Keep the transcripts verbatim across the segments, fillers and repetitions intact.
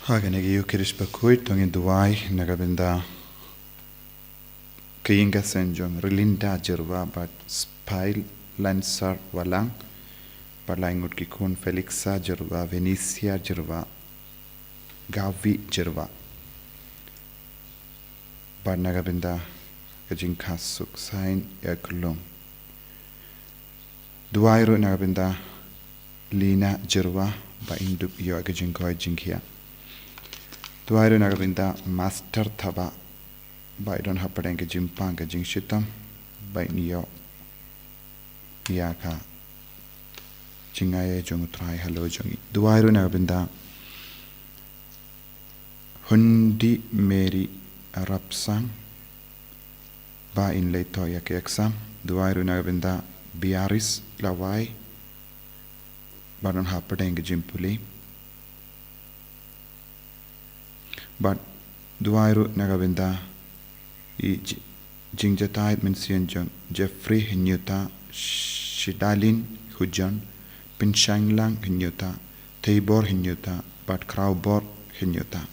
Ha kane ka Eucharist bakhuid to ngin duwai na ka bynta ka ïing ka sem jong Relinda Jyrwa bad Spy Lansar Walang, bad lai ngut ki khun Felixa Jyrwa, Venesia Jyrwa, Gavi Jyrwa. Bad na ka bynta ka jingkha suk sain ïa ka lum. Duwai ruh na ka bynta Lina Jyrwa ba in dup ïoh ka jingkoit jingkhiah. Duwai ruh na ka bynta Master Thaba ba i don hapdeng ka jingpang ka jingshitom ba in ïoh ïa ka jingai jong U Trai halor jong i. Duwai ruh na ka bynta Hundi Mary Rapsang ba in leit thoh ïa ka exam. Duwai ruh na ka bynta Biaris Lawai ba don hapdeng ka jingpule. Bad duwai ruh na ka bynta i ji-, jingjataid mynsiem jong Jeffrey Hynñiewta, Shidalin Hujon, Pynshanglang Hynñiewta, Theibor Hynñiewta bad Khrawbor Hynñiewta.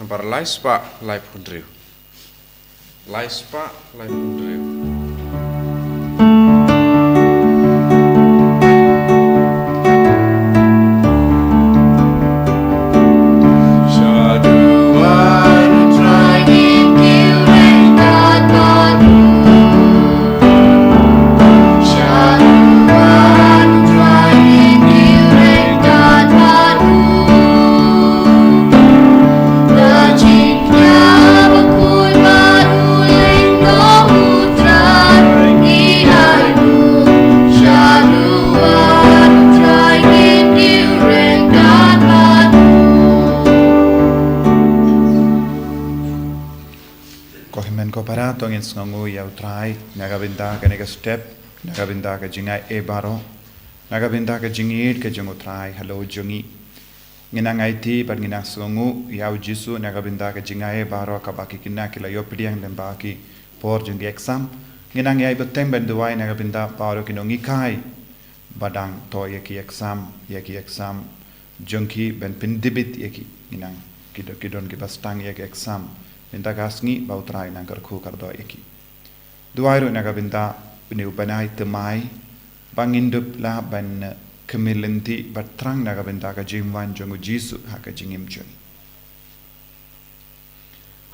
Nambar lai spah laiphew hynriew. Lai spah laiphew hynriew. Ko hynmen ko para, to ngin sngewnguh ïa U Trai na ka bynta kane ka step, na ka bynta ka jingai ei baroh, na ka bynta ka jingïeit ka jong U Trai halor jong ngi. Ngi nang aiti bad ngi nang sngewnguh ïa U Jisu na ka bynta ka jingai ei baroh kaba ki khynnah ki la ïoh pdiang lyngba ki por jong ki exam. Ngi nang ïai bteng ban duwai na ka bynta baroh ki nonghikai ba dang thoh ïa ki exam, ïa ki exam jong ki ban pyndep ïa ki. Ngi nang, ki do-, ki don kiba sdang ïa ki exam mynta ka sngi, ba U Trai nang kyrkhu kyrdoh ïa ki. Duwai ruh na ka bynta une u bnai thymmai ba ngin dup lah ban, eh, khmih lynti bad thrang na ka bynta ka jingwan jong U Jisu ha ka jingim jong ngi.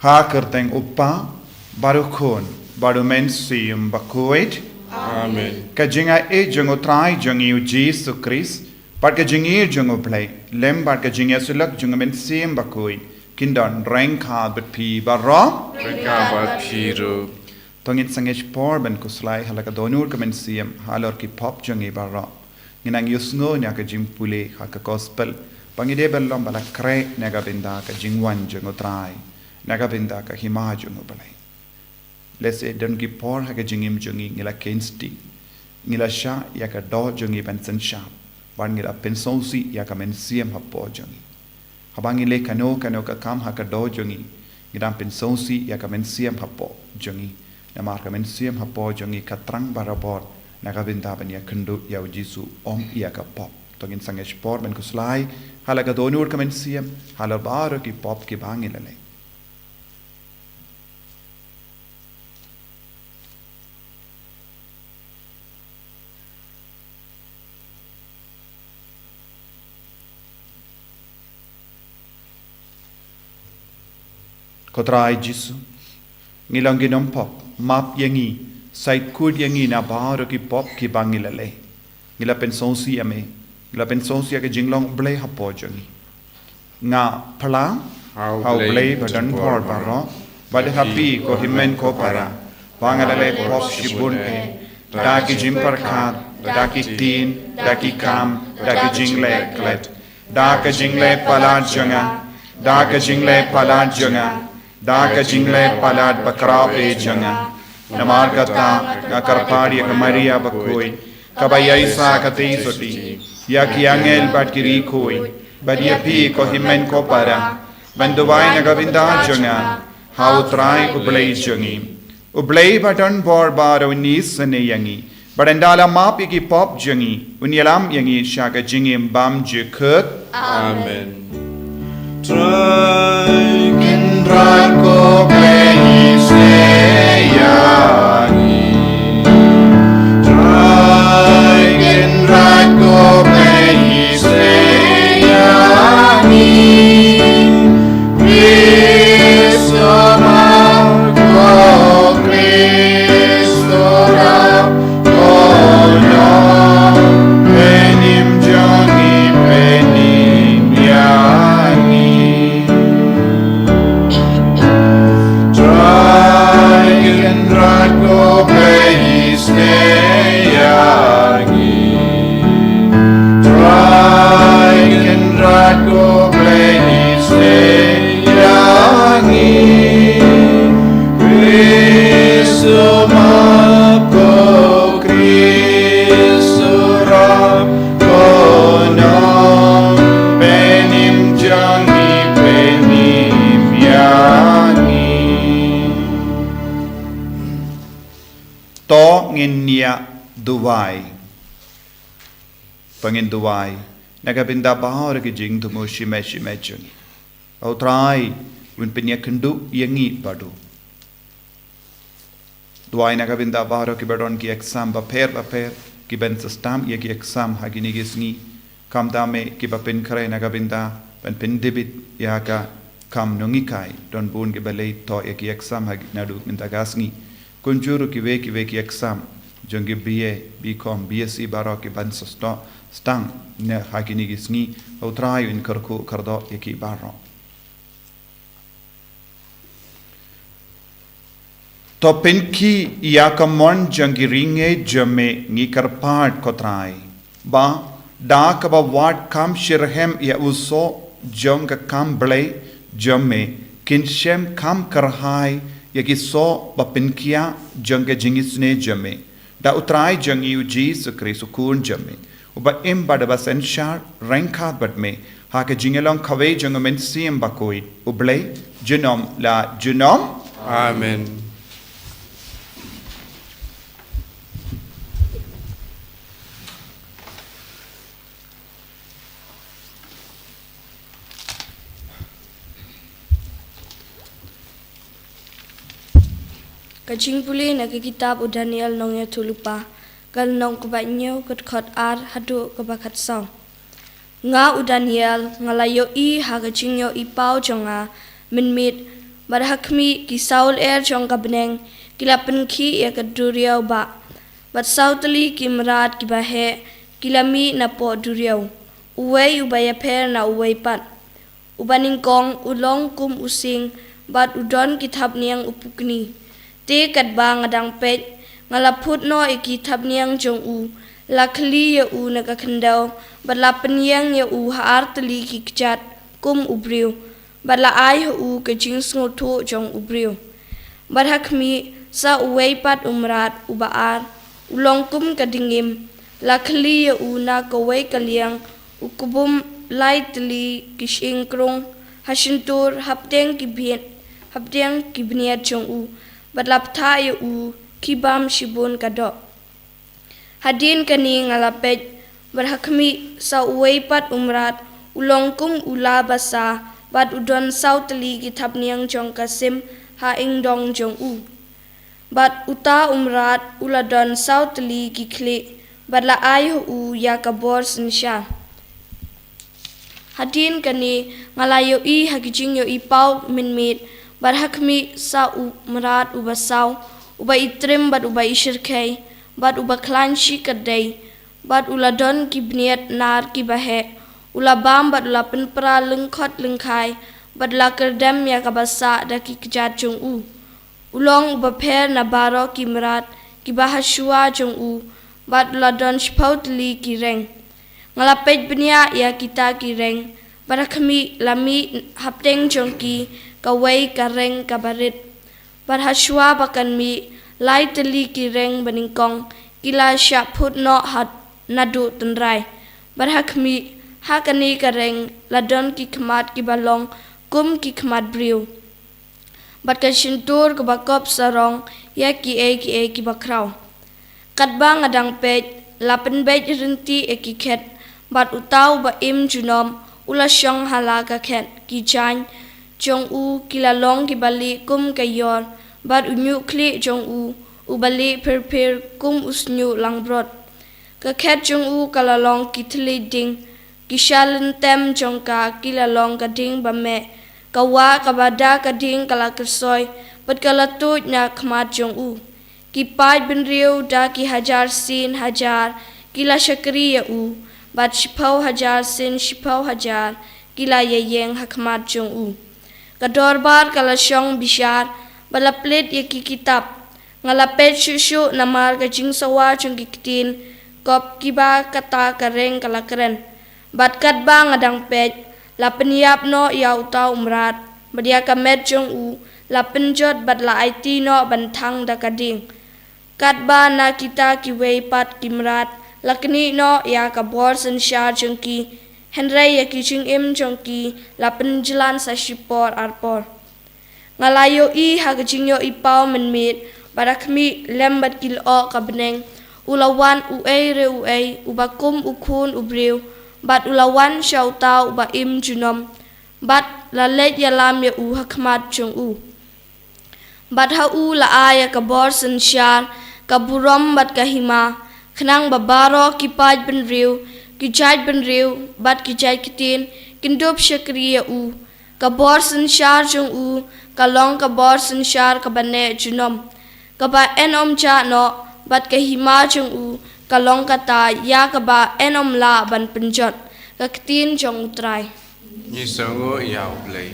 Ha ka kyrteng U Kpa, bad U Khun, bad U Mynsiem Bakhuid. Amen. Ka jingai ei jong U Trai jong ngi U Jisu Khrist, bad ka jingïeit jong U Blei, lem bad ka jingïasyllok jong U Mynsiem Bakhuid, kin don ryngkat bad phi baroh. Ryngkat bad phi ruh. To ngin sangeh por ban khuslai ha la ka dohnud ka mynsiem halor ki pop jong ngi baroh. Ngi nang ïohsngew na ka jingpule ha ka gospel ba ngi dei ban long ba la khreh na ka bynta ka jingwan jong U Trai, na ka bynta ka hima jong U Blei. Lehse don ki por ha ka jingim jong ngi ngi la kheiñ sting, ngi la shah ïa ka doh jong ngi ban synshar, bad ngi la pynsngewsih ïa ka mynsiem hapoh jong ngi. Haba ngi leh kano kano ka kam ha ka doh jong ngi, ngi dang pynsngewsih ïa ka mynsiem hapoh jong ngi. Namar ka mynsiem hapoh jong ngi ka thrang barabor na ka bynta ban ïakynduh ïa U Jisu, ym ïa ka pop. To ngin sangeh por ban khuslai ha la ka dohnud ka mynsiem halor baroh ki pop kiba ngi la leh. Ko Trai Jisu, ngi long ki nongpop, map ïa ngi, shait kut ïa ngi na baroh ki pop kiba ngi la leh. Ngi la pynsngewsih ïa me, ngi la pynsngewsih ïa ka jinglong U Blei hapoh jong ngi. Nga phla ha U Blei ba don bor baroh, bad ha phi ko hynmen ko para, ba nga la leh pop shibun eh, da ki jingpyrkhat, da ki ktien, da ki kam, da ki jingleh klet, da ka jingleh palat jong nga, da ka jingleh palat jong nga, da ka jingleh palat bakhraw eh jong nga. Namar kata nga kyrpad ïa ka Maria Bakhuid, kaba ïaishah katei sotti, ïa ki angel bad ki riew khuid, bad ïa phi ko hynmen ko para, ban duwai na ka bynta jong nga ha U Trai U Blei jong ngi. U Blei uba don bor baroh un isynei ïa ngi, bad ynda la map ïa ki pop jong ngi, un ïalam ïa ngi sha ka jingim bymjukut. Amen. Trai Kynrad ko Blei, isynei ïa ngi. Trai Kynrad ko Blei, isynei ïa ngi. Khrist u map, ko Khrist u rap, ko nong, pynim jong ngi, pynim ïa ngi. Trai Kynrad ko Blei, isynei ïa ngi. Trai Kynrad ko Blei, isynei ïa ngi. Khrist u map, ko Khrist u rap, ko nong, pynim jong ngi, pynim ïa ngi. To ngin ïa duwai. To ngin duwai na ka bynta baroh ki jingthmu shimet shimet jong ngi. Ko Trai, un pynïakynduh ïa ngi bad u. Duwai na ka bynta baroh kiba don ki exam bapher bapher, kiban sa sdang ïa ki exam ha kine ki sngi. Kumta me kiba pynkhreh na ka bynta ban pyndep ïa ka kam nonghikai, don bun kiba leit thoh ïa ki exam ha naduh mynta ka sngi. Kumjuh ruh kiwei kiwei ki exam jong ki B A, B Com, B S C baroh kiban sa sdang ne ha kine ki sngi. Ko Trai, un kyrkhu kyrdoh ïa ki baroh. To pynkhih ïa ka mon jong ki riewngeit jong me, ngi kyrpad ko Trai, ba da kaba wad kham shitrhem ïa u soh jong ka kam blei jong me, kin shem kham kyrhai ïa ki soh ba pynkhiah jong ka jingisynei jong me. Da U Trai jong ngi U Jisu Khrist U Khun jong me, uba im bad uba synshar ryngkat bad me ha ka jingïalong kawei jong U Mynsiem Bakhuid, U Blei junom la junom. Amen. Ka jingpule na ka kitab u Daniel nongïathuhlypa, ka lynnong kaba hynñiew, ka dkhot ar haduh kaba khatsaw. Nga u Daniel nga la ïohi ha ka jingïohi paw jong nga mynmiet, bad ha khmih, ki saw lyer jong ka bneng ki la pynkhih ïa ka duriaw bah, bad saw tylli ki mrad kiba heh ki la mih napoh duriaw, uwei uba ïapher na uwei pat. Uba nyngkong u long kum u sing, bad u don ki thapniang u pukni. Te katba nga dang peit, nga la phut noh ïa ki thapniang jong u, la khylli ïa u na ka khyndew, bad la pynïeng ïa u ha ar tylli ki kjat kum u briew, bad la ai ha u ka jingsngewthuh jong u briew. Bad ha khmih, sa uwei pat u mrad uba ar, u long kum ka dngiem, la khylli ïa u na kawei ka liang, u kbum lai tylli ki shyieng krung ha shyntur, hapdeng ki bniat, hapdeng ki bniat jong u, bad la bthah ïa u khibam shibun ka doh. Hadien kane nga la peit, bad ha khmih, sa uwei pat u mrad, u long kum u la basa, bad u don saw tylli ki thapniang jong ka sim ha ingdong jong u. Bad uta u mrad u la don saw tylli ki khlieh, bad la ai ha u ïa ka bor synshar. Hadien kane nga la ïohi ha ki jingïohi paw mynmiet, bad ha khmih, sa u mrad uba saw, uba itriem bad uba ishyrkhei, bad uba khlaiñ shi khyrdei, bad u la don ki bniat nar kiba heh, u la bam bad u la pynpra lyngkhot lyngkhai, bad la kyrdem ïa kaba sah da ki kjat jong u. U long uba pher na baroh ki mrad kiba ha shuwa jong u, bad u la don shiphew tylli ki reng. Nga la peit bniah ïa kita ki reng, bad ha khmih, la mih hapdeng jong ki kawei ka reng kaba rit. Bad ha shuwa ba kan mih, lai tylli ki reng banyngkong ki la shah phut noh ha naduh tynrai. Bad ha khmih, ha kane ka reng, la don ki khmat kiba long kum ki khmat briew, bad ka shyntur kaba kop sarong ïa kiei kiei kiba khraw. Katba nga dang peit, la pynbeit ryntih ïa ki khet, bad uta uba im junom u la shong ha la ka khet. Ki jaiñ jong u ki la long kiba lieh kum ka ïor, bad u ñiuhkhlieh jong u uba lieh phyrphir kum u shñiuh langbrot. Ka khet jong u ka la long ki thylliej ding, ki sha lyntem jong ka ki la long ka ding ba meh. Ka wah kaba da ka ding ka la kyrsoi, bad ka la tuid na khmat jong u. Ki paid bynriew da ki hajar sien hajar ki la shakri ïa u, bad shiphew hajar sien shiphew hajar ki la ïaïeng ha khmat jong u. Ka dorbar ka la shong bishar, bad la plie ïa ki kitab. Nga la peit shuh shuh namar ka jingsawa jong ki ktien kop kiba kata ka reng ka la kren. Bad katba nga dang peit, la pynïap noh ïa uta u mrad, bad ïa ka met jong u la pynjot, bad la aiti noh ban thang da ka ding. Katba na kita kiwei pat ki mrad la knieh noh ïa ka bor synshar jong ki, hynrei ïa ki jingim jong ki la pynjlan sa shipor arpor. Nga la ïohi ha ka jingïohipaw mynmiet, bad ha khmih lem bad ki lyoh ka bneng u la wan uei re uei uba kum u khun u briew, bad u la wan sha uta uba im junom, bad la leit ïalam ïa u ha khmat jong u. Bad ha u la ai ïa ka bor synshar, ka burom bad ka hima, khnang ba baroh ki paid bynriew, ki jait bynriew, bad ki jait ktien kin dup shakri ïa u. Ka bor synshar jong u ka long ka bor synshar kaba neh junom, kaba yn ym jah noh, bad ka hima jong u ka long kata ïa kaba yn ym lah ban pynjot. Ka ktien jong U Trai. Ngi sngew ïa U Blei.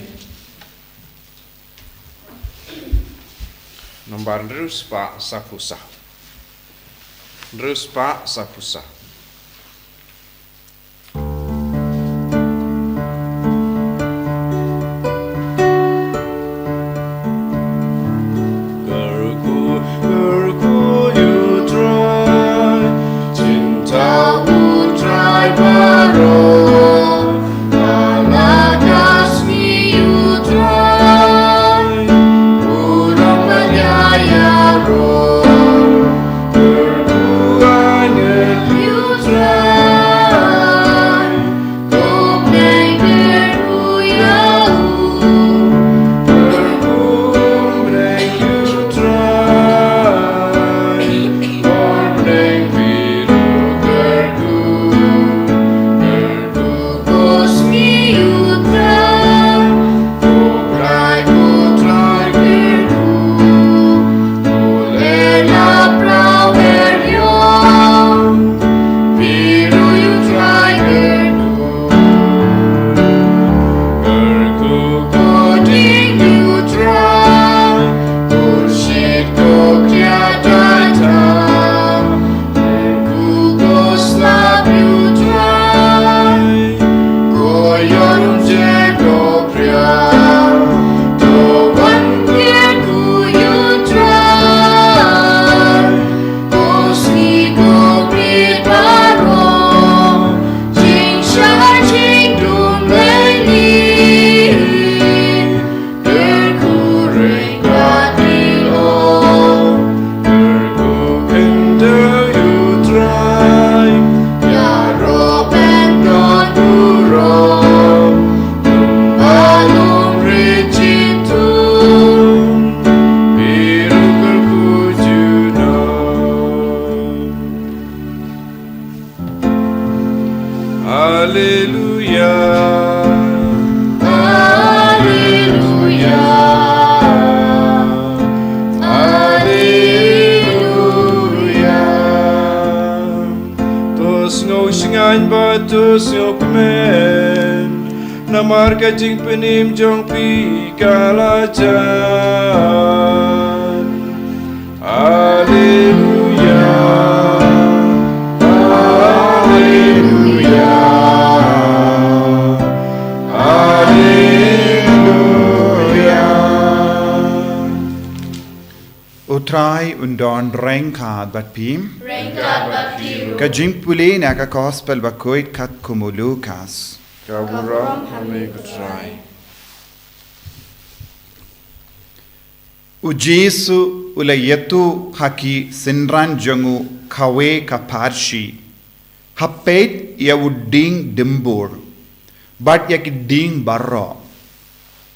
Nombar hynriew spah saphew saw. Hynriew spah saphew saw. Kyrkhu, kyrkhu ïa U Trai, jingthaw U Trai baroh. Ala ka sngi U Trai u rong ban ïaroh. Kyrkhu, kyrkhu ïa U Trai. Ko bneng kyrkhu ïa u. Kyrkhu bneng U Trai. Ko bneng phi ruh kyrkhu. Kyrkhu ko sngi U Trai. Ko Trai, ko Trai kyrkhu. Ko leh la pynlong ïa u. Phi ruh U Trai kyrkhu. Kyrkhu ko ding U Trai. Ko shit ko kiad dai ta. Kyrkhu ko slap U Trai. Ko ïoh ruh jingïaroh. To wan kyrkhu ïa U Trai. Ko sngi ko miet baroh. Jingshai jingdum bad ïing. Kyrkhu ryngkat ïa u. Kyrkhu khyndew ïa U Trai. Ïaroh ban don burom. Ym ban ym rit jingthung. Phi ruh kyrkhu junom. Haleluia. Haleluia. Haleluia. To sngew shngaiñ bad to sngewkmen. Namar ka jingpynim jong phi ka la jan. Haleluia. Haleluia. Haleluia. U Trai un don ryngkat bad phi. Ryngkat bad Ka jingpule na ka Gospel bakhuid katkum u Lukas. Ka burom ha me ko Trai. U Jisu u la ïathuh ha ki synran jong u kawei ka pharshi, ha peit ïa u dieng dimbur bad ïa ki dieng baroh.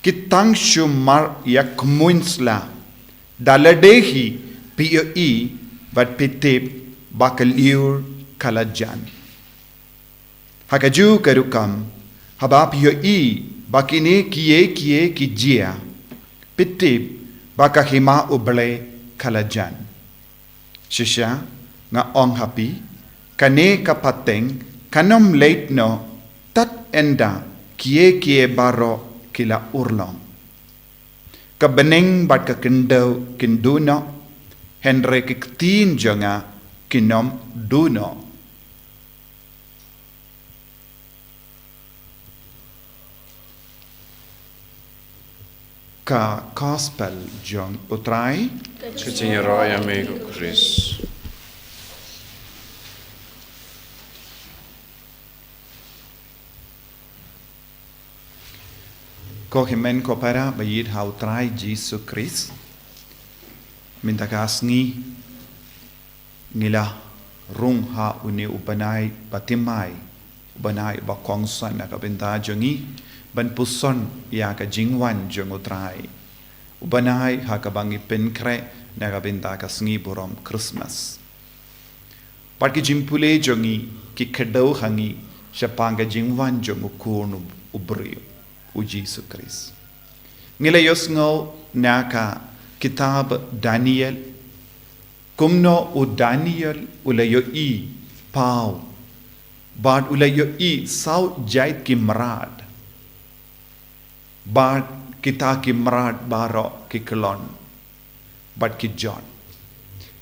Ki tang shu mar ïakmuiñ sla. Da lade hi phi ïohi bad phi tip ba ka lyiur ka la jan. Ha kajuh ka rukom, haba phi ïohi ba kine kiei kiei ki jia, phi tip ba ka hima U Blei ka la jan. Shisha, nga ong ha phi, kane ka pateng kan ym leit noh tad ynda kiei kiei baroh ki la urlong. Ka bneng bad ka khyndew kin duh noh, hynrei ki ktien jong nga kin ym duh noh. Ka Gospel jong U Trai. Ka jingïaroh ïa me ko Khrist. Ko hynmen ko para ba ïeit ha U Trai Jisu Khrist, mynta ka sngi ngi la rung ha une u bnai ba thymmai, u bnai ba kongsan na ka bynta jong ngi ban puson ïa ka jingwan jong U Trai, u bnai ha kaba ngi pynkhreh na ka bynta ka sngi burom Christmas. Bad ki jingpule jong ngi ki kdew ha ngi shaphang ka jingwan jong u Khun u briew, U Jisu Khrist. Ngi la ïohsngew na ka kitab Daniel kumno u Daniel u la ïohi paw bad u la ïohi saw jait ki mrad. Bad kita ki mrad baroh ki kyllon bad ki jot.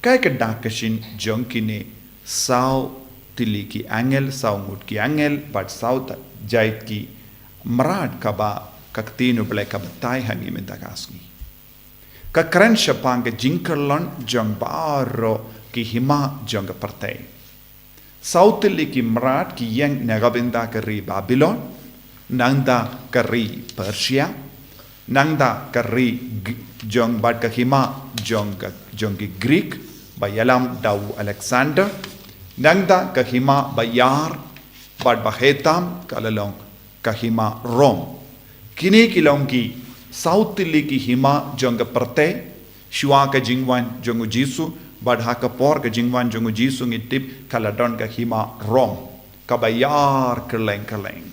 Kaei ka dak ka shin jong kine saw tylli ki angel, saw ngut ki angel bad saw jait ki mrad kaba ka Ktien U Blei ka batai ha ngi mynta ka sngi? Ka kren shaphang ka jingkyllon jong baroh ki hima jong ka pyrthei. Saw tylli ki mrad ki ïeng na ka bynta ka ri Babilon, nangta ka ri Persia, nangta ka ri jong bad ka hima jong ki Greek ba ïalam da u Alexander, nangta ka hima ba ïar bad ba heh tam ka la long ka hima Rom. Kine ki long ki saw tylli ki hima jong ka pyrthei. Shuwa ka jingwan jong U Jisu bad ha ka por ka jingwan jong U Jisu ngi tip ka la don ka hima Rom kaba ïar kylleng kylleng.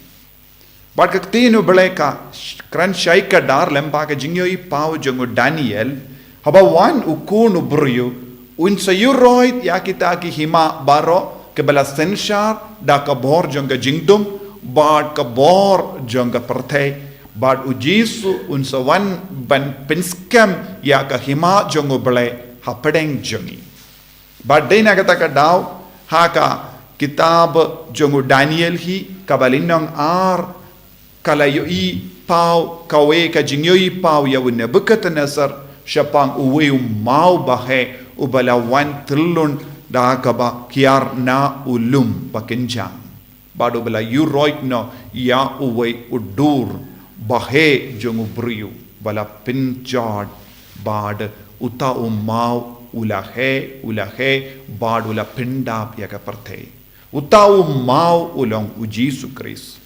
Bad ka Ktien U Blei ka kren shai kdar lyngba ka jingïohi paw jong u Daniel, haba wan u Khun u briew un sa ïuroit ïa kita ki hima baroh kiba la synshar da ka bor jong ka jingdum bad ka bor jong ka pyrthei. Bad U Jisu un sa wan ban pynskhem ïa ka hima jong U Blei hapdeng jong ngi. Bad dei na kata ka daw ha ka kitab jong u Daniel hi kaba lynnong ar ka la ïohi paw kawei ka jingïohi paw ïa u Nebukadnesar shaphang uwei u maw ba heh uba la wan tyllun da kaba kiar na u lum ba kynjang. Bad uba la ïuroit noh ïa uwei u dur ba heh jong u briew ba la pynjot, bad uta u maw u la heh, u la heh bad u la pyndap ïa ka pyrthei. Uta u maw u long U Jisu Khrist.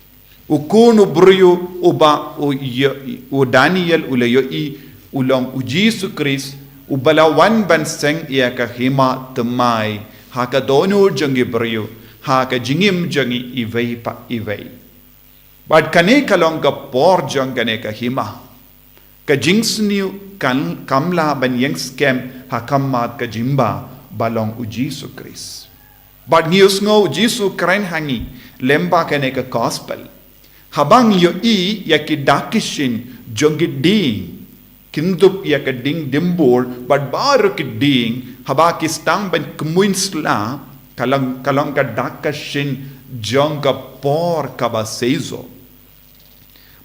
U Khun u briew uba u Daniel u la ïohi u long U Jisu Khrist uba la wan ban seng ïa ka hima thymmai ha ka dohnud jong ki briew ha ka jingim jong ngi iwei pa iwei. Bad kane ka long ka por jong kane ka hima. Ka jingsniew kan kam lah ban ïeng skhem ha khmat ka jingbah ba long U Jisu Khrist. Bad ngi ïohsngew U Jisu kren ha ngi lyngba kane ka gospel. Haba ngi ïohi ïa ki dak ki shin jong ki dieng, kyndup ïa ka dieng dimbur bad baroh ki dieng, haba ki sdang ban kmuiñ sla, ka long ka dak ka shin jong ka por kaba seisoh.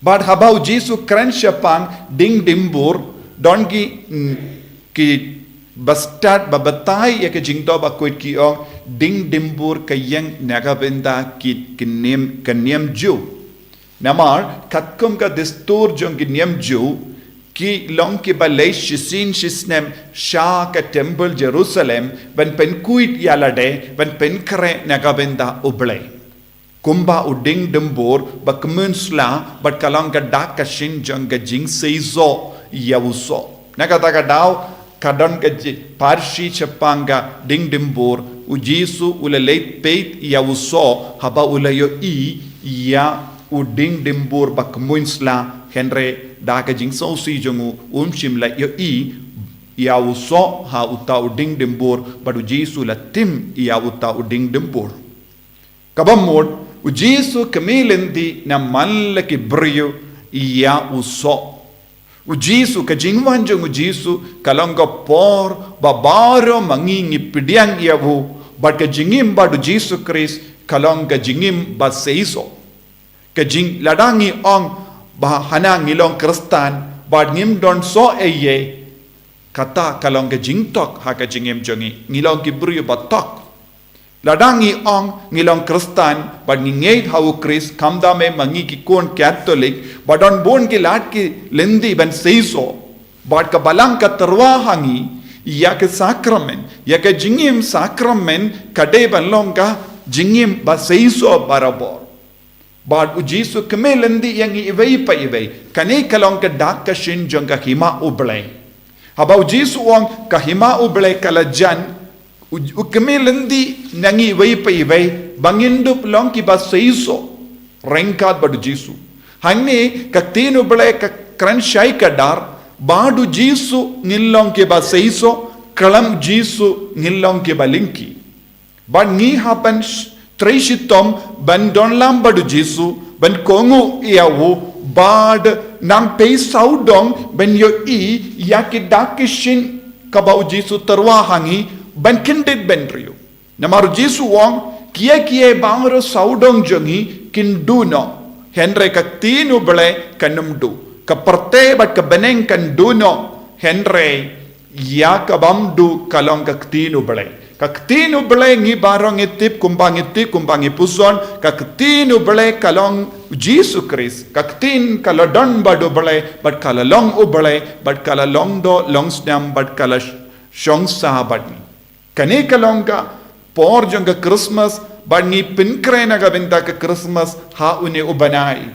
Bad haba U Jisu kren shaphang dieng dimbur, don ki, mm, ki bastad ba batai ïa ka jingthoh bakhuid ki ong, ding dimbur ka ïeng na ka bynta ki, ki niam, ka niam Jiw. Namar, katkum ka dustur jong ki niam Jiw, ki long kiba leit shisien shisnem sha ka temple Jerusalem, ban pynkhuid ïalade, ban pynkhreh na ka bynta U Blei. Kumba u ding dimbur, ba kmen sla, bad ka long ka dak ka shin jong ka jingseisoh ïa u soh. Na kata ka daw, ka don ka ji-, pharshi shaphang ka ding dimbur, u Jisu u la leit peit ïa u soh, haba u la ïohi ïa u ding dimbur ba kmen sla, hynrei da ka jingsngewsih jong u, um shym la ïohi ïa u soh ha uta u ding dimbur, bad u Jisu la tim ïa uta u ding dimbur. Kaba mut, u Jisu kmen lynti namar la ki briew ïa u soh. U Jisu, ka jingwan jong u Jisu, ka long ka por ba baroh ma ngi ngi pdiang ïa u, bad ka jingim bad u Jisu Khrist, ka long ka jingim ba seisoh. Ka jing, lada ngi ong ba hana ngi long Khristan, bad ngim don soh ei ei, kata ka long ka jingthok ha ka jingim jong ngi, ngi long ki briew ba thok. Lada ngi ong ngi long Khristan, bad ngi ngeit ha u Khrist, khamtam eh ma ngi ki khun Katholik, ba don bun ki lad ki lynti ban seisoh, bad ka Balang ka tyrwa ha ngi ïa ka sakramen, ïa ka jingim sakramen, ka dei ban long ka jingim ba seisoh barabor. Bad u Jisu kmen lynti ïa ngi iwei pa iwei. Kane ka long ka dak ka shin jong ka hima U Blei. Haba u Jisu u ong ka hima U Blei ka la jan, u, u kmen lynti na ngi iwei pa iwei, ba ngin dup long kiba seisoh ryngkat bad u Jisu. Hangne ka ktien U Blei ka kren shai kdar, bad u Jisu ngin long kiba seisoh, khlem Jisu ngin long kiba lyngkhi. Bad ngi hap ban sh-, trei shitom ban don lang bad u Jisu, ban kohnguh ïa u, bad nang pei sawdong ban ïohi ïa ki dak ki shin kaba u Jisu tyrwa ha ngi, ban kyndit bynriew. Namar u Jisu u ong, kiei kiei baroh sawdong jong ngi kin duh noh, hynrei ka ktien U Blei kan ym duh. Ka pyrthei bad ka bneng kan duh noh, hynrei ïa ka bym duh ka long ka ktien U Blei. Ka ktien U Blei ngi baroh ngi tip kumba ngi tip kumba ngi pyrshang, ka ktien U Blei ka long u Jisu Khrist. Ka ktien ka la don bad U Blei, bad ka la long U Blei, bad ka la long doh, long snam, bad ka la sh-, shong sah bad ngi. Kane ka long ka por jong ka Christmas, bad ngi pynkhreh na ka bynta ka Christmas ha une u bnai.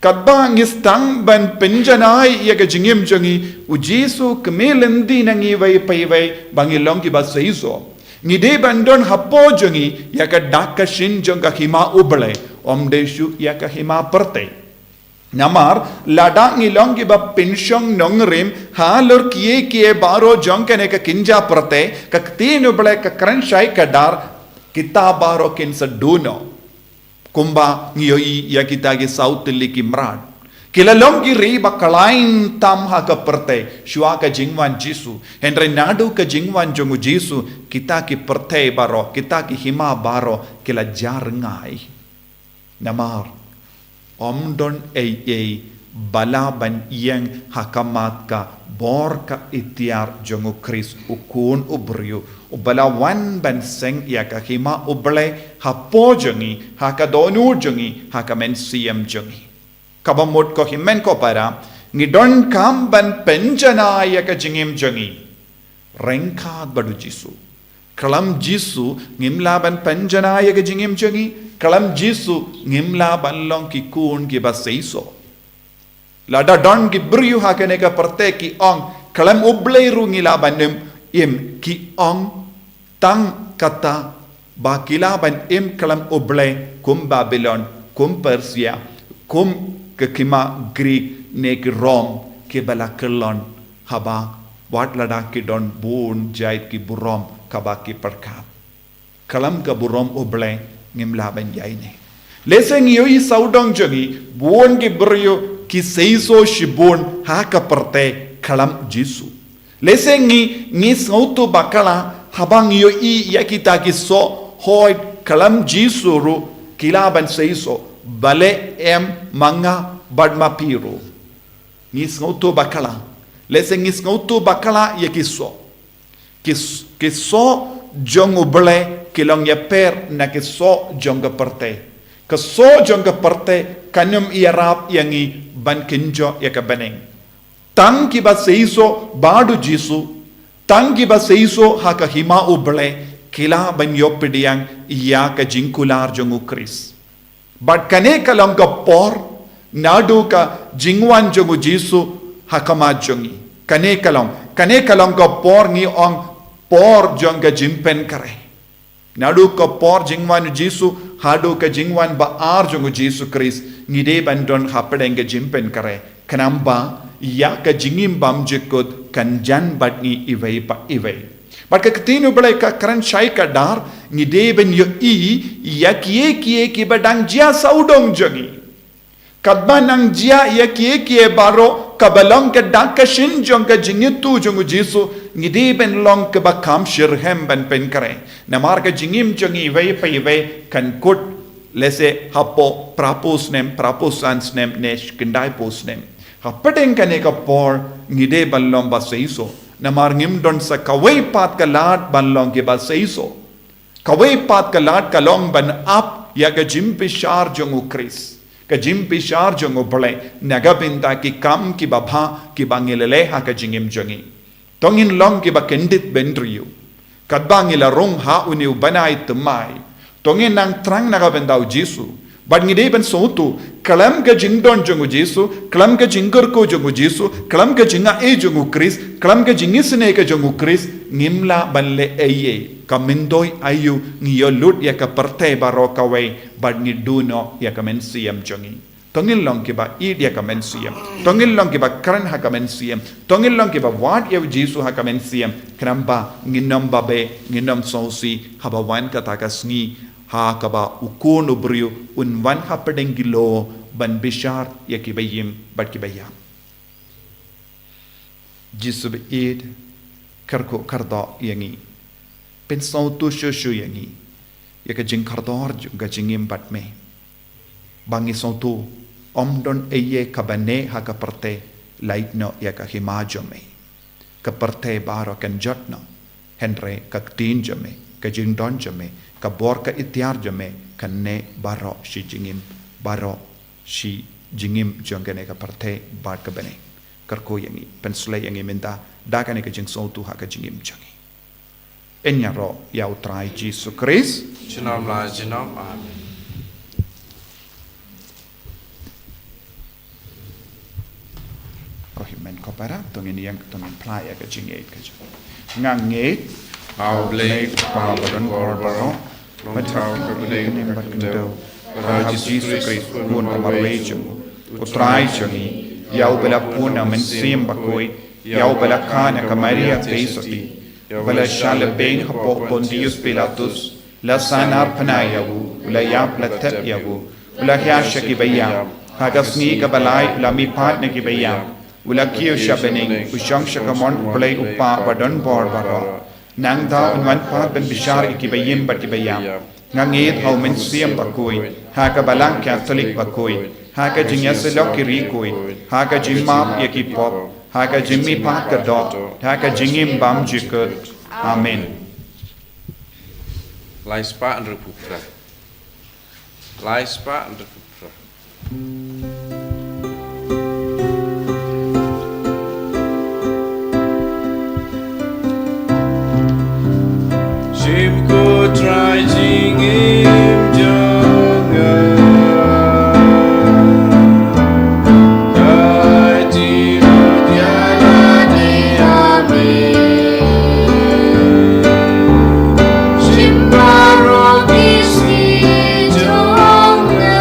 Katba ngi sdang ban pynjanai ïa ka jingim jong ngi, u Jisu kmen lynti na ngi iwei pa iwei, ba ngi long kiba seisoh. Ngi dei ban don hapoh jong ngi, ïa ka dak ka shin jong ka hima U Blei, ym dei shuh ïa ka hima pyrthei. Namar, lada ngi long kiba pynshong nongrim, halor kiei kiei baroh jong kane ka kynja pyrthei, ka ktien U Blei ka kren shai kdar, kita baroh kin sa duh noh. Kumba ngi ïohi ïa kita ki saw tylli ki mrad. Ki la long ki ri ba khlaiñ tam ha ka pyrthei, shuwa ka jingwan Jisu. Hynrei naduh ka jingwan jong u Jisu, kita ki pyrthei baroh, kita ki hima baroh, ki la jar ngai. Namar, ym don ei ei ba lah ban ïeng ha khmat ka bor ka iktiar jong u Khrist u Khun u briew, uba la wan ban seng ïa ka hima U Blei hapoh jong ngi, ha ka dohnud jong ngi, ha ka mynsiem jong ngi. Kaba mut ko hynmen ko para, ngi donkam ban pynjanai ïa ka jingim jong ngi ryngkat bad u Jisu. Khlem Jisu ngim lah ban pynjanai ïa ka jingim jong ngi, khlem Jisu ngim lah ban long ki khun kiba seisoh. Lada don ki briew ha kane ka pyrthei ki ong, khlem U Blei ruh ngi lah ban im, im ki ong tang kata ba ki lah ban im khlem U Blei kum Babilon, kum Persia, kum ki hima Greek ne ki Rom kiba la kyllon haba wat lada ki don bun jait ki burom kaba ki pyrkhat. Khlem ka burom U Blei ngim lah ban ïaineh. Lehse ngi ïohi sawdong jong ngi, bun ki briew ki seisoh shibun ha ka pyrthei khlem Jisu. Lehse ngi, ngi sngewthuh bakla haba ngi ïohi ïa kita ki soh, hooid khlem Jisu ruh ki lah ban seisoh, balei em ma nga bad ma phi ruh. Ngi sngewthuh bakla. Lehse ngi sngewthuh bakla ïa ki soh. Ki s-, ki soh jong U Blei ki long ïapher na ki soh jong ka pyrthei. Ka soh jong ka pyrthei kan ym ïarap ïa ngi ban kynjoh ïa ka bneng. Tang kiba seisoh bad u Jisu, tang kiba seisoh ha ka hima U Blei, ki lah ban ïoh pdiang ïa ka jingkular jong u Khrist. Bad kane ka long ka por, naduh ka jingwan jong u Jisu ha khmat jong ngi. Kane ka long, kane ka long ka por ngi ong por jong ka jingpynkhreh. Naduh ka por jingwan u Jisu, haduh ka jingwan ba ar jong u Jisu Khrist, ngi dei ban don hapdeng ka jingpynkhreh. Khnang ba, ïa ka jingim bym jukut, kan jan bad ngi iwei pa iwei. Bad ka ktien U Blei ka kren shai kdar, ngi dei ban ïohi, ïa kiei kiei kiba dang jia sawdong jong ngi. Katba nang jia ïa kiei kiei baroh, kaba long ka dak ka shin jong ka jingïathuh jong u Jisu, ngi dei ban long kaba kham shitrhem ban pynkhreh. Namar ka jingim jong ngi iwei pa iwei, kan kut, lehse hapoh, phra phew snem, phra phew san snem, ne shi khyndai phew snem. Hapdeng kane ka por, ngi dei ban long ba seisoh. Namar ngim don sa kawei pat ka lad ban long kiba seisoh. Kawei pat ka lad ka long ban ap ïa ka jingbishar jong u Khrist. Ka jingbishar jong U Blei, na ka bynta ki kam kiba bha, kiba ngi la leh ha ka jingim jong ngi. To ngin long kiba kyndit bynriew. Katba ngi la rung ha une u bnai thymmai. To ngin nang thrang na ka bynta u Jisu. Bad ngi dei ban sngewthuh, khlem ka jingdon jong u Jisu, khlem ka jingkyrkhu jong u Jisu, khlem ka jingai jong u Khrist, khlem ka jingisynei ka jong u Khrist, ngim lah ban leh ei ei, ka myntoi aïu ngi ïoh lut ïa ka pyrthei baroh kawei, bad ngi duh noh ïa ka mynsiem jong ngi. To ngin long kiba ïeit ïa ka mynsiem. To ngin long kiba kren ha ka mynsiem. To ngin long kiba wad ïa u Jisu ha ka mynsiem. Khnang ba, ngin ym babe, ngin ym sngewsih, haba wan kata ka sngi, ha kaba u Khun u briew, un wan hapdeng ki lyoh, ban bishar ïa kiba im, bad kiba ïap. Jisu ba ïeit, kyrkhu kyrdoh ïa ngi. Pynsngewthuh shuh shuh ïa ngi. Ïa ka jingkordor jong ka jingim bad me. Ba ngi sngewthuh, ym don ei ei kaba neh ha ka pyrthei, lait noh ïa ka hima jong me. Ka pyrthei baroh kan jot noh. Hynrei ka ktien jong me, ka jingdon jong me, ka bor ka iktiar jong me, kan neh baroh shi jingim, baroh shi jingim jong kane ka pyrthei bad ka bneng. Kyrkhu ïa ngi, pynshlei ïa ngi mynta, da kane ka jingsngewthuh ha ka jingim jong ngi. Yn ïaroh ïa u Trai Jisu Khrist. Junom la junom, amen. Ko hynmen ko para, to ngin ïeng, to ngin phla ïa ka jingngeit ka jong. Nga ngeit ha U Blei Kpa badon bor baroh, ba thaw ka bneng bad ka khyndew, bad ha U Jisu Khrist, u Khun ba marwei jong u, u Trai jong ngi, ïa uba la pun na u Mynsiem Bakhuid, ïa uba la kha na ka Maria Theisotti, uba la shah lehbeiñ hapoh Pontius Pilatus, la sahnarphna ïa u, u la ïap, la thep ïa u, u la hiar sha kiba ïap, ha ka sngi kaba lai u la mihpat na kiba ïap, u la kiew sha bneng, u shong sha ka mon U Blei U Kpa badon bor baroh. Nangta un wan pat ban bishar ïa kiba im bad kiba ïap. Nga ngeit ha u Mynsiem Bakhuid, ha ka Balang Katholik bakhuid, ha ka jingïasyllok ki riewkhuid, ha ka jingmap ïa ki pop, ha ka jingmihpat ka doh, ha ka jingim bymjukut. Amen. Lai spah hynriewphew phra. Lai spah hynriewphew phra. Shim ko Trai jingim jong nga. Dei jingim ïa la dei ha me. Shim baroh ki sngi jong nga.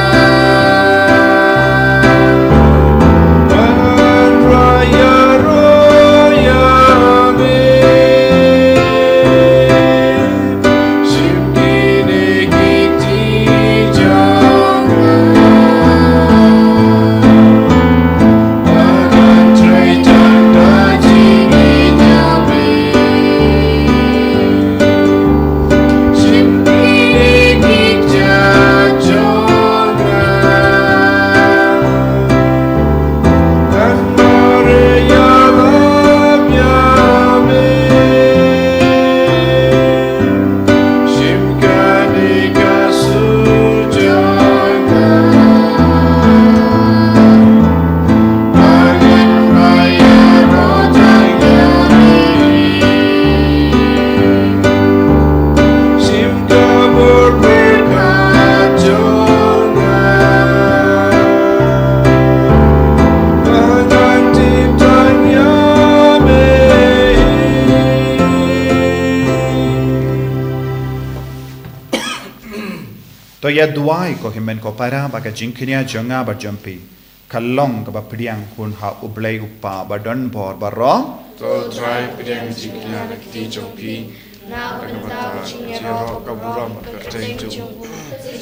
To ïa duwai ko hynmen ko para ba ka jingkñia jong nga bad jong phi ka long kaba pdiang hun ha U Blei U Kpa ba don bor baroh. To Trai pdiang jingkñia na kti jong phi na ka bynta ka jingïaroh ka burom ka kyrteng jong u.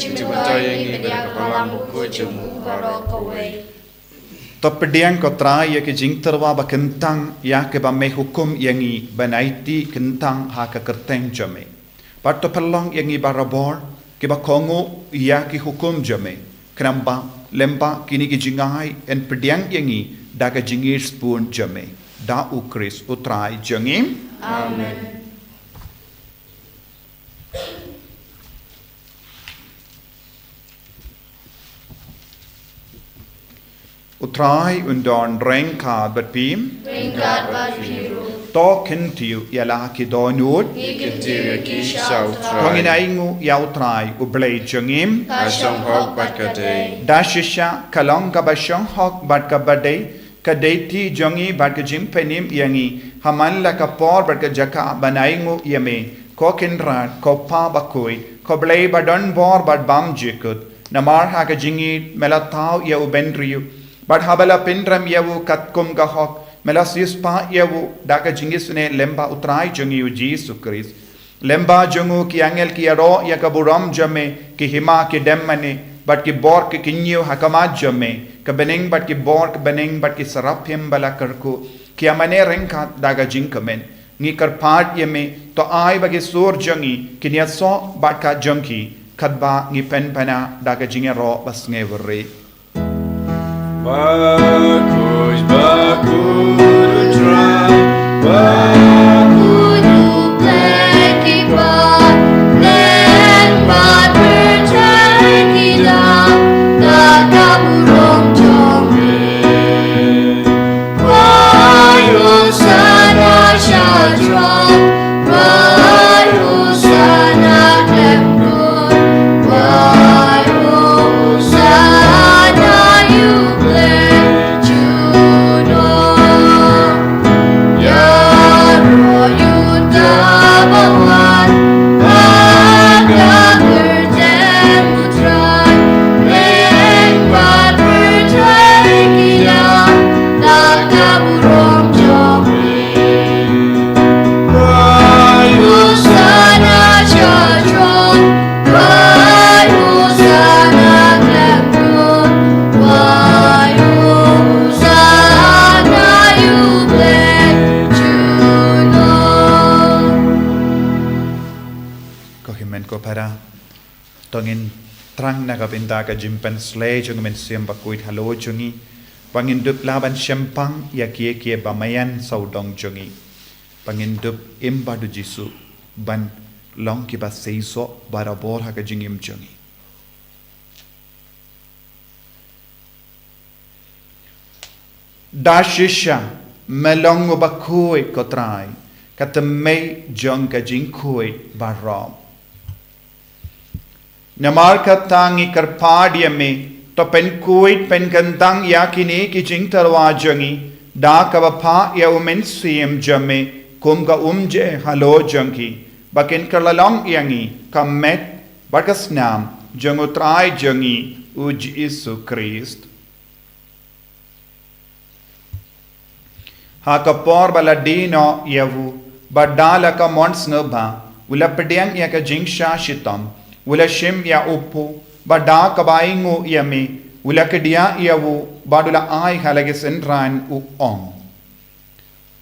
Jingbatai ïa ngi na ka balang bakhuid jong u baroh kawei. To pdiang ko Trai ïa ki jingtyrwa ba kyntang ïa kiba me hukum ïa ngi ban aiti kyntang ha ka kyrteng jong me. Bad to pynlong ïa ngi barabor kiba kohnguh ïa ki hukum jong me. Khnang ba lem ba kine ki jingai yn pdiang ïa ngi da ka jingïeit sbun jong me. Da U Khrist U Trai jong ngi. Amen. U Trai un don ryngkat bad phi. Ryngkat bad phi ruh. To kyntiew ïa la ki dohnud. Ngi kyntiew ïa ki sha U Trai. To ngin ainguh ïa U Trai U Blei jong ngi. Ka shong hok bad ka dei. Da shisha ka long kaba shong hok bad kaba dei, ka dei ti jong ngi bad ka jingpynim ïa ngi ha man la ka por bad ka jaka ban ainguh ïa me, ko Kynrad, ko Pa bakhuid, ko Blei ba don bor bad bymjukut. Namar ha ka jingïeit me la thaw ïa u bynriew, bad haba la pynrem ïa u katkum ka hok, me la siewspah ïa u da ka jingisynei lem bad U Trai jong ngi U Jisu Khrist. Lem bad jong u ki angel ki ïaroh ïa ka burom jong me, ki hima ki dem mane, bad ki bor ki kyñiew ha khmat jong me, ka bneng bad ki bor ka bneng bad ki saraphim ba la kyrkhu ki ïa mane ryngkat da ka jingkmen. Ngi kyrpad ïa me, to ai ba ki sur jong ngi kin ïasoh bad ka jong ki, katba ngi pynbna da ka jingïaroh ba sngewrit. Bakhuid, bakhuid U Trai, bakhuid U Blei ki paw, leng bad pyrthei ki dap da ka burom jong me. Wai Hosana sha throne, wai Hosana khlem dur, wai Hosana ïa U Blei junom. Ïaroh ïa uta ba wan ha ka kyrteng U Trai, leng bad pyrthei ki dap da ka burom jong me. Wai Hosana sha throne, wai Hosana khlem dur, wai Hosana ïa U Blei junom. Ko hynmen ko para, to ngin thrang na ka bynta ka jingpynshlei jong U Mynsiem Bakhuid halor jong ngi, ba ngin dup lah ban shemphang ïa kiei kiei ba maïan sawdong jong ngi, ba ngin dup im bad U Jisu ban long kiba seisoh barabor ha ka jingim jong ngi. Da shisha me long uba khuid ko Trai, ka tymmen jong ka jingkhuid baroh. Namar kata ngi kyrpad ïa me, to pynkhuid pynkyntang ïa kine ki jingtyrwa jong ngi da kaba phah ïa U Mynsiem jong me kum ka umjer halor jong ki, ba kin kylla long ïa ngi ka met bad ka snam jong U Trai jong ngi U Jisu Khrist. Ha ka por ba la die noh ïa u, bad da la ka mon sngewbha, u la pdiang ïa ka jingshah shitom, u la shim ïa u phuh, bad da kaba ainguh ïa me, u la kdiah ïa u, bad u la ai ha la ki synran u ong: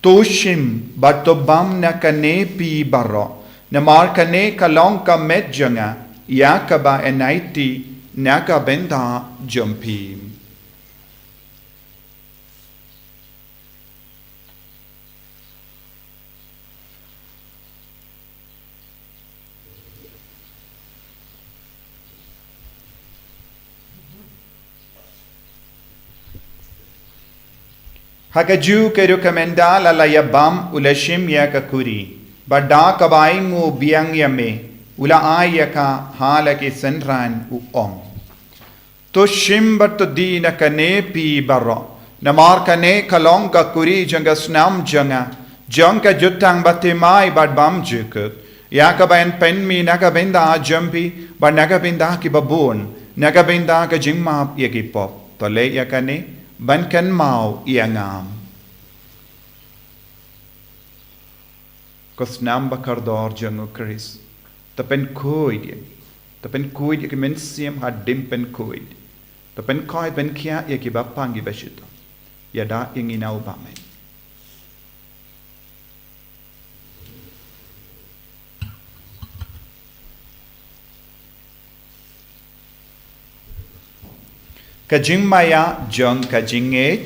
To shim bad to bam na kane phi baroh, namar kane ka long ka met jong nga, ïa kaba yn aiti na ka bynta jong phi. Ha kajuh ka rukom ynda la la ïa bam u la shim ïa ka kuri, bad da kaba ainguh biang ïa me, u la ai ïa ka ha la ki synran u ong: To shim bad to die na kane phi baroh, namar kane ka long ka kuri jong ka snam jong nga, jong ka jutang bathymmai bad bymjukut, Ïa kaba yn pynmih na ka bynta jong phi bad na ka bynta kiba bun, na ka bynta ka jingmap ïa ki pop. To leh ïa kane ban kynmaw ïa nga. Ko snam ba kordor jong u Khrist, to pynkhuid ïa ngi, to pynkhuid ïa ki mynsiem hadien pynkhuid, to pynkhuid pynkhiah ïa kiba pang kiba shitom. Ïada ïa ngi na u bymman. Ka jingmaïa jong ka jingngeit.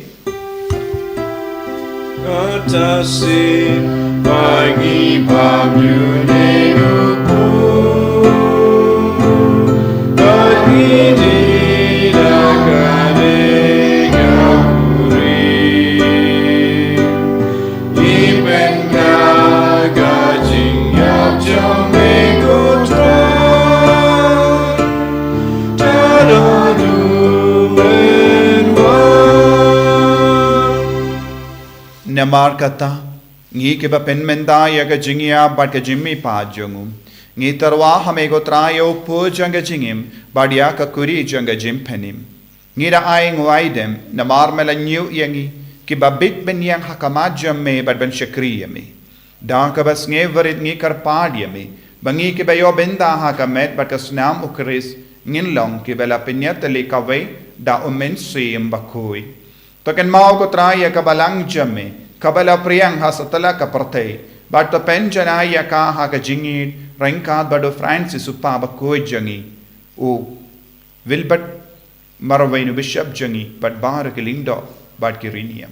Kata shisien ba ngi bam ïa une u pud, ba ngi dih da kane ka buhrieh. Ngi pynkylla ka jingïap jong me ko Trai, ta don u men wan. Namar kata, ngi kiba pynmynta ïa ka jingïap bad ka jingmihpat jong u, ngi tyrwa ha me ko Trai ïa u pud jong ka jingim bad ïa ka kuri jong ka jingpynim. Ngi da ai nguaidem namar me la ñiew ïa ngi kiba bit bynñiang ha khmat jong me bad ban shakri ïa me. Da kaba sngewrit ngi kyrpad ïa me ba ngi kiba ïoh bynta ha ka met bad ka snam u Khrist ngin long kiba la pynïatylli kawei da u Mynsiem Bakhuid. To kynmaw ko Trai ïa ka balang jong me kaba la phriang ha satlak ka pyrthei, bad to pynjanai ïa ka ha ka jingïeit ryngkat bad u Francis u kpa bakhuid jong ngi, u Wilbert Marwein u Bishop jong ngi, bad baroh ki lyngdoh bad ki riewniam.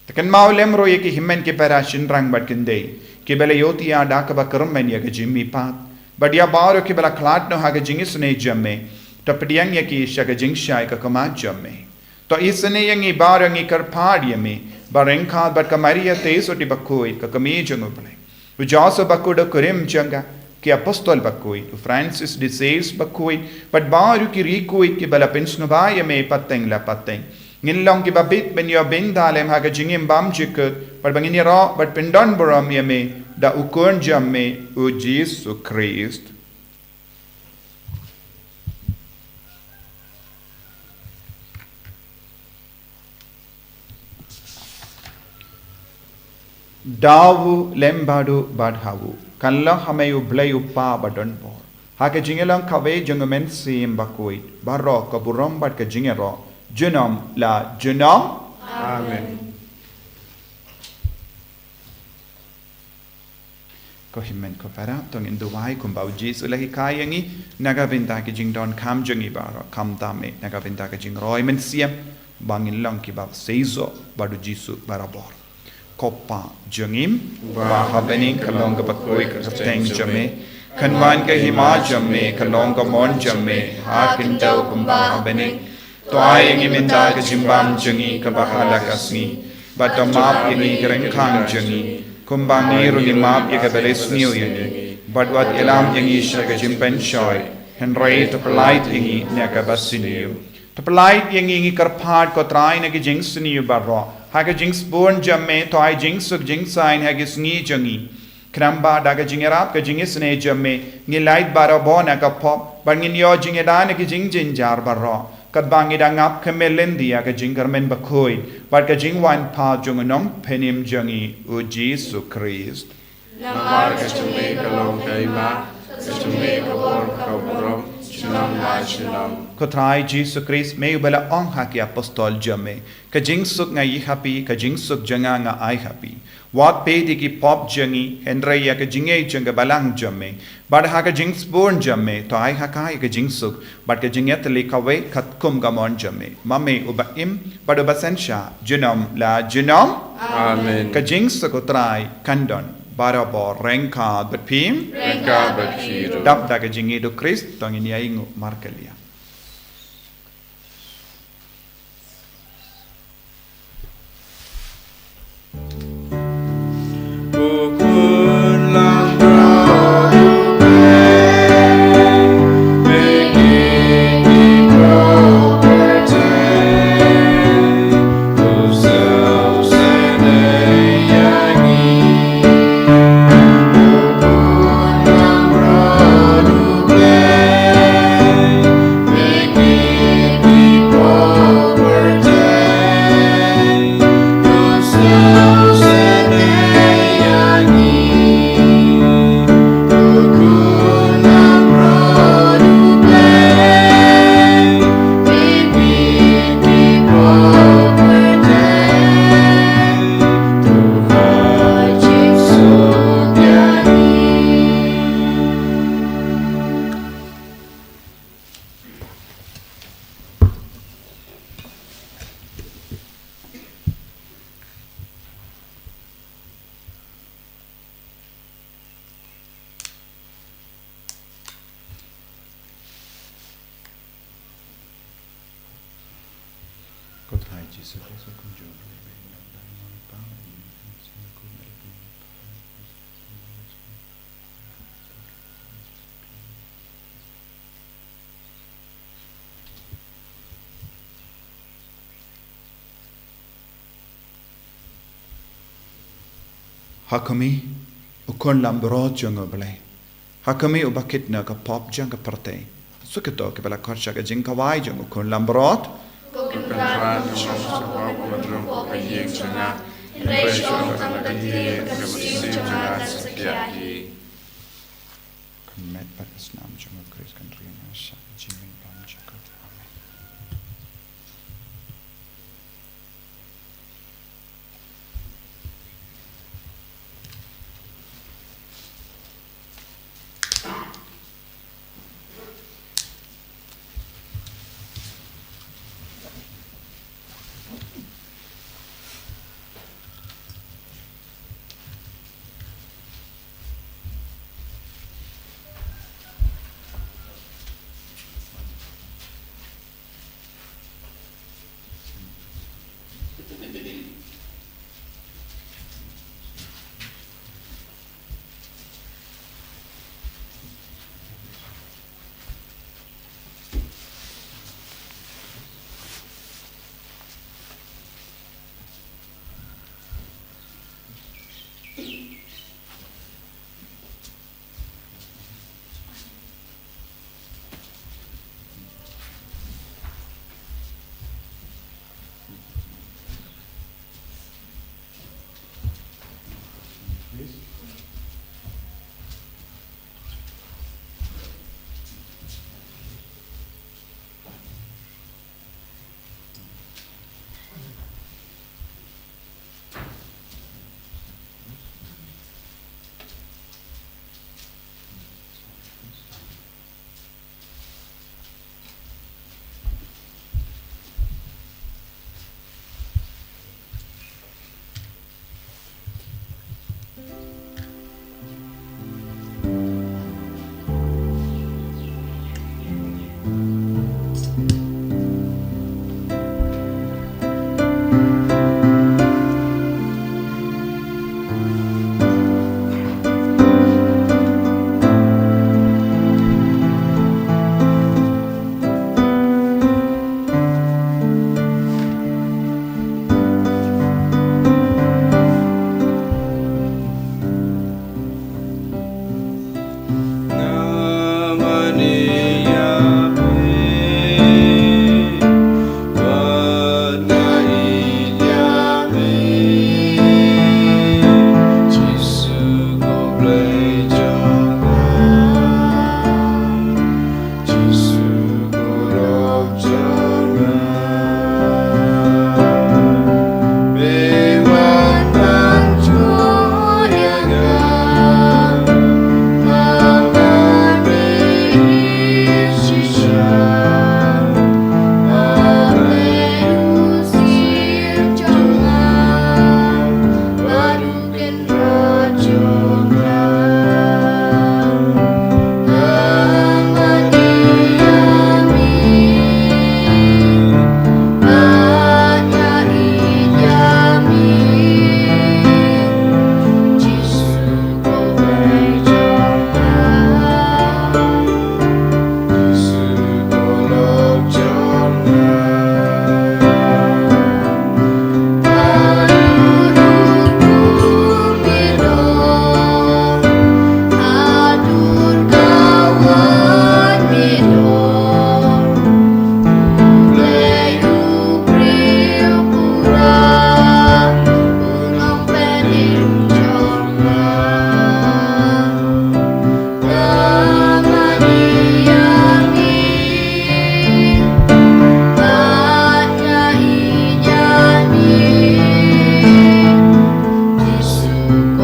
To kynmaw lem ruh ïa ki hynmen ki para shynrang bad khyndai kiba la ïohthiah da kaba kyrmen ïa ka jingmihpat, bad ïa baroh kiba la khlad noh ha ka jingisynei jong me. To pdiang ïa ki sha ka jingshai ka khmat jong me. To isynei ïa ngi baroh, ngi kyrpad ïa me, ba ryngkat bad ka Maria Theisotti bakhuid, ka kmie jong u Blei, u Joseph bakhuid u kurim jong ka, ki apostol bakhuid, u Francis de Sales bakhuid, bad baroh ki riewkhuid kiba la pynsngewbha ïa me pateng la pateng, ngin long kiba bit ban ïoh bynta lem ha ka jingim bymjukut, bad ba ngin ïaroh bad pyndonburom ïa me da u Khun jong me, u Jisu Khrist. Da u lem bad u bad ha u, kan long ha me u Blei u Kpa badonbor, ha ka jingïalang kawei jong u Mynsiem Bakhuid, baroh ka burom bad ka jingïaroh junom la junom. Amen. Ko hynmen ko para, to ngin duwai kumba u Jisu u la hikai ïa ngi, na ka bynta ki jingdonkam jong ngi baroh, khamtam eh na ka bynta ka jingroi mynsiem, ba ngin long kiba seisoh bad u Jisu barabor. Ko Kpa jong ngi uba ha bneng, ka long kaba khuid ka kyrteng jong me, kan wan ka hima jong me, ka long ka mon jong me ha khyndew kumba ha bneng. To ai ïa ngi mynta ka jingbam jong ngi kaba ha la ka sngi, bad to map ïa ngi ki ryngkhang jong ngi, kumba ngi ruh ngi map ïa kiba la sniew ïa ngi, bad wat ïalam ïa ngi sha ka jingpynshoi, hynrei to pyllait ïa ngi na kaba sniew. To pyllait ïa ngi, ngi kyrpad ko Trai, na ki jingsniew baroh, ha ka jingsbun jong me to ai jingsuk jingsaiñ ha ki sngi jong ngi. Khnang ba da ka jingïarap ka jingisynei jong me, ngin lait barabor na ka pop, bad ngin ïoh jingïada na ki jingjynjar baroh, katba ngi dang ap khmih lynti ïa ka jingkyrmen bakhuid bad ka jingwan pat jong u Nongpynim jong ngi, u Jisu Khrist. Namar ka jong me ka long ka hima, ka jong me ka bor, ka burom junom la junom. Ko Trai Jisu Khrist, me uba la ong ha ki apostol jong me, ka jingsuk nga ïoh ïa phi, ka jingsuk jong nga nga ai ha phi. Wat peit ïa ki pop jong ngi, hynrei ïa ka jingngeit jong ka balang jong me. Bad ha ka jingsbun jong me to ai ha ka ïa ka jingsuk bad ka jingïatylli kawei katkum ka mon jong me, ma me uba im bad uba synshar junom la junom. Amen. Ka jingsuk u Trai kan don barabor ryngkat bad phi. Ryngkat bad phi ruh. Dap da ka jingïeit u Khrist to ngin ïa ainguh markylliang. Ha khmih, u khun langbrot jong U Blei. Ha khmih, uba kit na ka pop jong ka pyrthei. Suk ïa kito kiba la khot sha ka jingkhawai jong u khun langbrot. Ko Kynrad, nga ong sha pha, wat rung kum ka ïing jong nga, hynrei shu ong tang ka ktien, kaba ka sim jong nga kan sa khiah hi. Ka met bad ka snam jong U Khrist kan ri ïa ngi sha ka jingim bymjukut.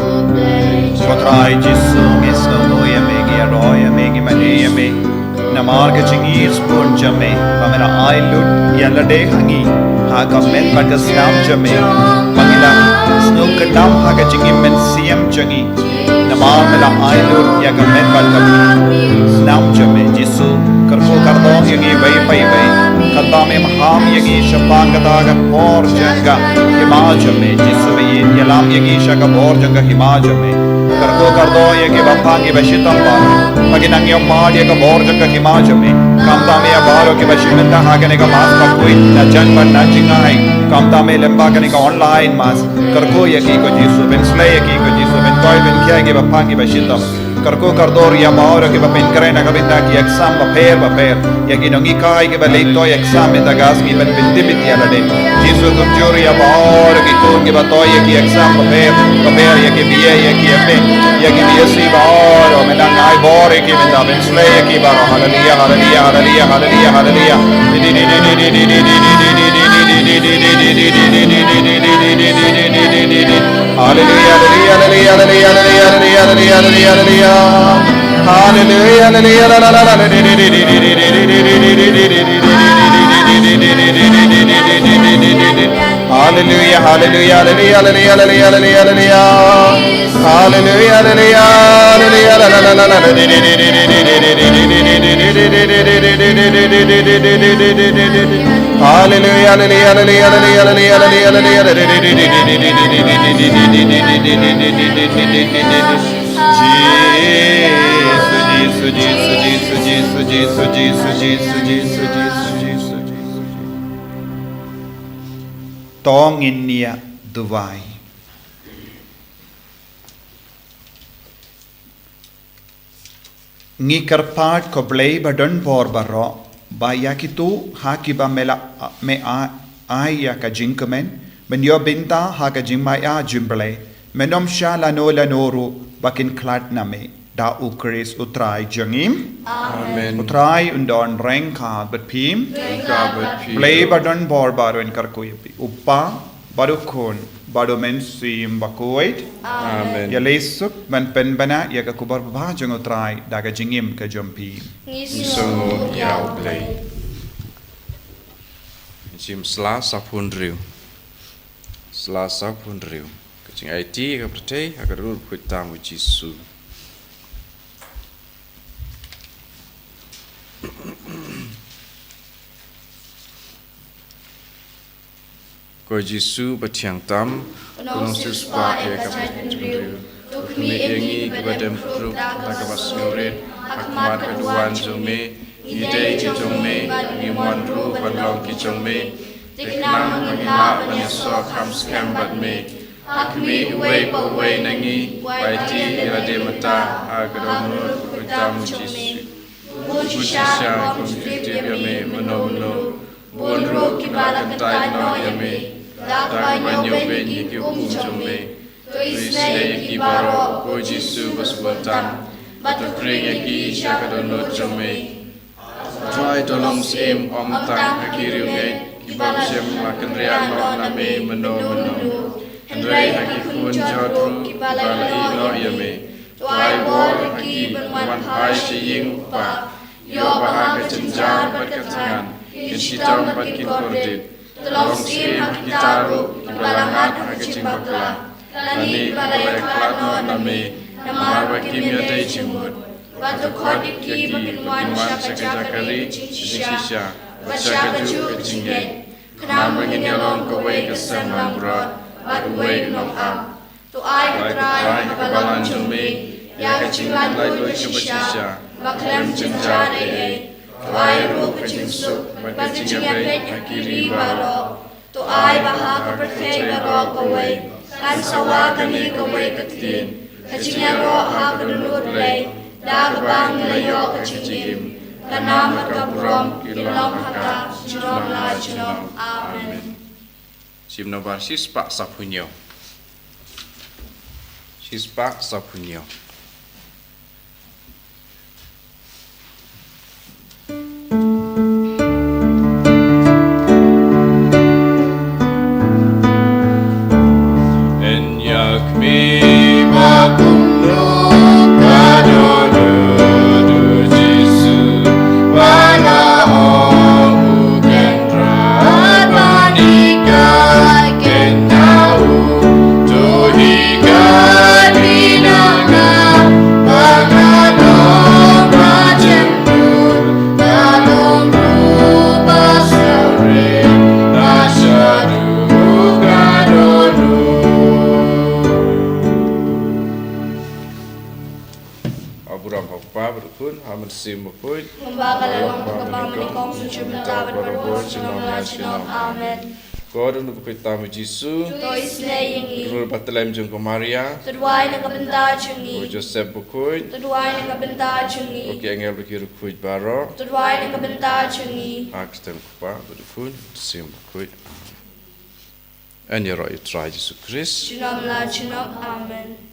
Amen. Ko Trai Jisu, ngi sngewthuh ïa me, ngi ïaroh ïa me, ngi mane ïa me. Namar ka jingïeit bun jong me, ba me la ai lut ïa lade ha ngi ha ka met bad ka snam jong me, ba ngi la sngewkynmaw ha ka jingim mynsiem jong ngi. Ba me la ai lut ïa ka met bad ka snam jong me Jisu. Kyrkhu kyrdoh ïa ngi iwei pa iwei. Kata me maham ïa ngi shaphang kata ka por jong ka hima jong me Jisu, ba ïalam ïa ngi sha ka bor jong ka hima jong me. Kyrkhu kyrdoh ïa kiba phang kiba shitom ba, ba kin nang ïoh mad ïa ka bor jong ka hima jong me. Kumta me ïa baroh kiba shim bynta ha kane ka mass bakhuid na jan bad na jingai. Kumta me lem bad kane ka online mass. Kyrkhu ïa ki ko Jisu, pynslei ïa ki ko Jisu, pynkhuid pynkhia ïa kiba phang kiba shitom. Kyrkhu kyrdoh ïa baroh kiba pynkhreh na ka bynta ki exam bapher bapher. Ïa ki nonghikai kiba leit to exam mynta ka sngi, ban pyntip ïa lade. Jisu, kyrkhu ïa baroh ki khun kiba to ïa ki exam bapher bapher, ïa ki B A, ïa ki M A, ïa ki B S C baroh, me nang ai bor ïa ki mynta, pynslei ïa ki baroh. Haleluya, haleluya, haleluya, haleluya, haleluya. Haleluya, haleluya, haleluya, haleluya, haleluya, haleluya, haleluya. Haleluya, haleluya, la, la, la, la, la. Haleluya, haleluya, haleluya, haleluya, haleluya, haleluya. Haleluya, haleluya, haleluya, la, la, la, la, la. Haleluya, haleluya, haleluya, haleluya, haleluya, haleluya, haleluya. Jisu, Jisu, Jisu. To ngin ïa duwai. Ngi kyrpad ko Blei ba don bor baroh, ba ïa kito ha kiba me la, me a, ai ïa ka jingkmen ban ïoh bynta ha ka jingmaïa jong U Blei, men ym shah lano lano ruh ba kin khlad na me. Da U Khrist U Trai jong ngi. Amen. U Trai un don ryngkat bad phi. Ryngkat bad phi. Blei ba don bor baroh un kyrkhu ïa phi. U Kpa, bad U Khun, bad U Mynsiem Bakhuid. Amen. Ïaleh suk ban pynbna ïa ka khubor babha jong U Trai da ka jingim ka jong phi. Ngi sngewnguh ïa U Blei. Jingim sla saphun riu. Sla saphun riu. Ka jingaiti ka pyrthei ha ka dur khuid tam U Jisu. Ko Jisu ba thiang tam, u nongsiewspah ïa ka jaitbynriew, to khmih ïa ngi kiba dem pyrthei da kaba sngewrit ha khmat ka duwan jong me. Ngi dei ki jong me, ngi mon ruh ban long ki jong me. Te khnang ba ngin lah ban ïasoh kham skhem bad me. Ha khmih uwei pa uwei na ngi, ba aiti ïa lade mynta ha ka dohnud khuid tam U Jisu. Bun shisha kum ki tip ïa me mynno mynno. Bun ruh kiba la kyntait noh ïa me da kaba ñiew beiñ ïa ki hukum jong me. To isynei ïa ki baroh ko Jisu ba sngewbha tam, bad to khring ïa ki sha ka dohnud jong me. Trai, to long syiem ym tang ha ki riewngeit kiba shem la kynriah noh na me mynno mynno, hynrei ha ki khun jot ruh kiba la ïehnoh ïa me. To ai bor ha ki ban wan phai sha ïing U Kpa, ïoh ba ha ka jynjar bad ka thngan kin shitom bad kin kordit. To long syiem ha kita ruh kiba la ngat ha ka jingbakla lane kiba la ïakhlad noh na me, namar ba kim ïadei jingmut. Bad to khot ïa ki ba kin wan sha ka jaka ri jingshisha bad sha kajuh ka jingngeit, khnang ba ngin ïalong kawei ka sem langbrot bad uwei u nongap. To ai, ko Trai, ha ka balang jong me ïa ka jinglaitluid kaba shisha ba khlem jynjar ei ei. To ai ruh ka jingsuk bad ka jingïabeit ha ki ri baroh. To ai ba ha ka pyrthei baroh kawei kan sawa kane kawei ka ktien, ka jingïaroh ha ka dohnud U Blei, da kaba ngin ïoh ka jingim ka nam bad ka burom kin long ha ka junom la junom. Amen. Hymn number shispah saphew hynñiew. Shispah saphew hynñiew. Bad u Khun, ha u Mynsiem Bakhuid. Kumba ka la long, kumba mynnyngkong, mynshwa mynta bad baroh, junom la junom. Amen. Ko Don Bakhuid tam u Jisu. To isynei ïa ngi. Ko Mari Bathlem jong ka Maria. To duwai na ka bynta jong ngi. Ko Joseph Bakhuid. To duwai na ka bynta jong ngi. Ko ki angel bad ki riewkhuid baroh. To duwai na ka bynta jong ngi. Ha ka kyrteng u Kpa bad u Khun, Mynsiem Bakhuid. Amen. Yn ïaroh ïa u Trai Jisu Krist. Junom la junom. Amen.